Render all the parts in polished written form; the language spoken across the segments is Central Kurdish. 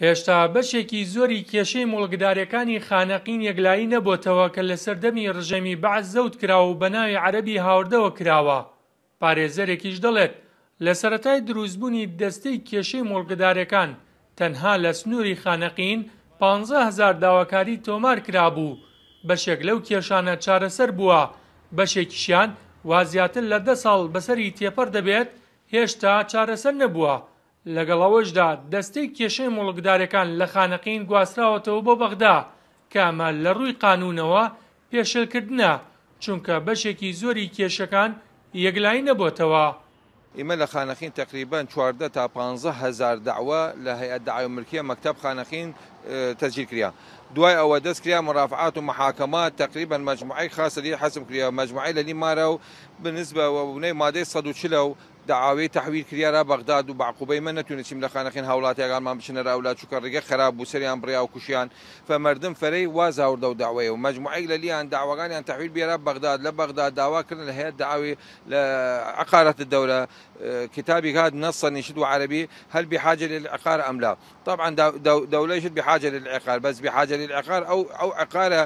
هێشتا بەشێکی زۆری کێشەی موڵکدارەکانی خانەقین یەکلایی نەبۆتەوە کە لە سەردەمی ڕژێمی بەعس زەوت کراوە و بەناوی عەرەبی هاوردەوە کراوە. پارێزەرێکیش دەڵێت، لە سەرەتای دروستبوونی دەستەی کێشەی موڵکدارەکان تەنها لە سنووری خانەقین 15,000 داواکاری تۆمار کرابوو، بەشێک لەو کێشانە چارەسەر بووە، بەشێکیشیان وا زیاتر لە 10 ساڵ بەسەری تێپەڕ دەبێت هێشتا چارەسەر نەبووە. لەگەڵ ئەوەشدا دەستەی کێشەی موڵکدارەکان لە خانەقین گواستراوەتەوە بۆ بەغدا، کە ئەمە لە ڕووی قانوونەوە پێشێلکردنە، چونکە بەشێکی زۆری کێشەکان یەکلایی نەبۆتەوە. ئیمە لە خانەقین تەقریبەن 14 تا 15 هەزار دەعوە لە هەیئەت دەعاوی ملکیە مەکتەب خانەقین تەسجیل کریا. دوای ئەوە دەس کریا مرافعات و محاکمات تەقریبەن مەجموعەی خاس لەلی حەسم کریا، مەجموعەی لەلی مارە و بنسبە وە بنەی مادەی 140 و دەعاوی تەحویل کریا را بەغداد و بەعقوبەی مە نەتونستیم لە خانەقین هاوڵاتیەگانمان بچنە را ئەولا چونکە ڕیگە خەراب بوو سەریان بڕیا و کوشیان فە مەردم فەرەی واز هاوردەو دەعوەیە و مەجموعەیگ لە لیان دەعوەگانیان تەحویل بیە را بەغداد لە بەغداد داوا کردن لە هەیئەت دەعاوی لە عقارات الدولە کتابیگ هات نصا نشد وە عەرەبی هل بحاجە للعقار ام لا طبعا دولە شد بحاجە للعقار بەس بحاجە للعقار ئەو ئەو عقارە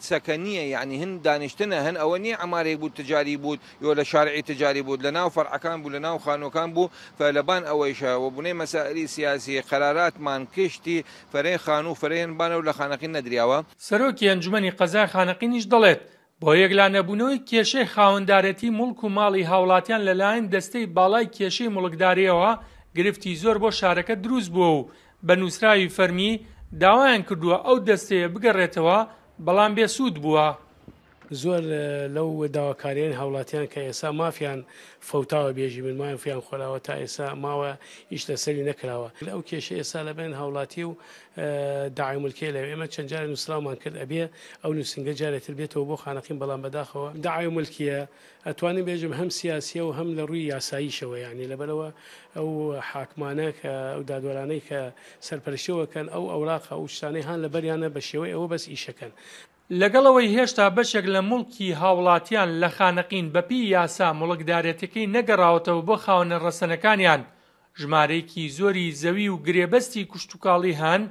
سەکەنیە یعنی هن دانیشتنە هن ئەوە نییە عمارەیگ بوود تجاری بوود یۆ لە شارعی تجاری بوود لە ناو فەرعەکان بوو لە ناو خانووەکان بوو فە لەبان ئەوەیشە وە بونەی مەسائلی سیاسی قەراراتمان کشتی فەرەی خانوو فەرەی هن بانەو لە خانەقین نەدریاوە. سەرۆکی ئەنجومەنی قەزای خانەقینیش دەڵێت، بۆ یەکلانەبوونەوەی کێشەی خاوەندارێتی موڵک و ماڵی هاوڵاتیان لەلایەن دەستەی باڵای کێشەی موڵکدارییەوە گرفتی زۆر بۆ شارەکە دروست بووە و بە نووسراوی فەرمی داوایان کردووە ئەو دەستەیە بگەڕێتەوە بەڵام بێسوود بووە. زۆر لەو داواکارییەی هاوڵاتیان کە ئێستا مافیان فەوتاوە بێژی من مافیان خۆراوە تا ئێستا ماوە ئیش لەسەری نەکراوە ئەو کێشە ئێستا لەبەین هاوڵاتی و داعی ملکەی لەوێ ئێمە چەند جارێ نووسراومان کرد ئەبێ ئەو نووسینگە جارێ تر بێتەوە بۆ خانەقین بەڵام بەداخەوە داعی ملکیە ئەتوانم بێژم هەم سیاسیە و هەم لە ڕووی یاساییشەوە یانی لەبەرەوە ئەو حاکمانە کە ئەو دادوەرانەی کە سەرپەرشتیەوە کەن ئەو ئەوراقە ئەو شتانەی هان لەبەریانە بە شێوەی ئەوە بەس ئیشەکەن. لەگەڵ ئەوەی هێشتا بەشێک لە موڵکی هاوڵاتیان لە خانەقین بەپێی یاسا موڵکدارێتیەکەی نەگەڕاوەتەوە بۆ خاوەنە ڕەسەنەکانیان، ژمارەیەکی زۆری زەوی و گرێبەستی کشتوکاڵی هەن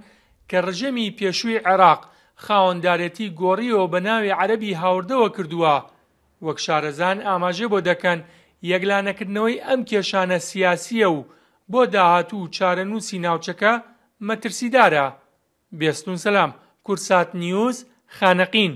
کە ڕژێمی پێشووی عێراق خاوەندارێتی گۆڕیوە بە ناوی عەرەبی هاوردەوە کردووە، وەک شارەزان ئاماژەی بۆ دەکەن یەکلانەکردنەوەی ئەم کێشانە سیاسییە و بۆ داهاتوو و چارەنووسی ناوچەکە مەترسیدارە. بێستون سەلام، کوردسات نیوز، خانەقین.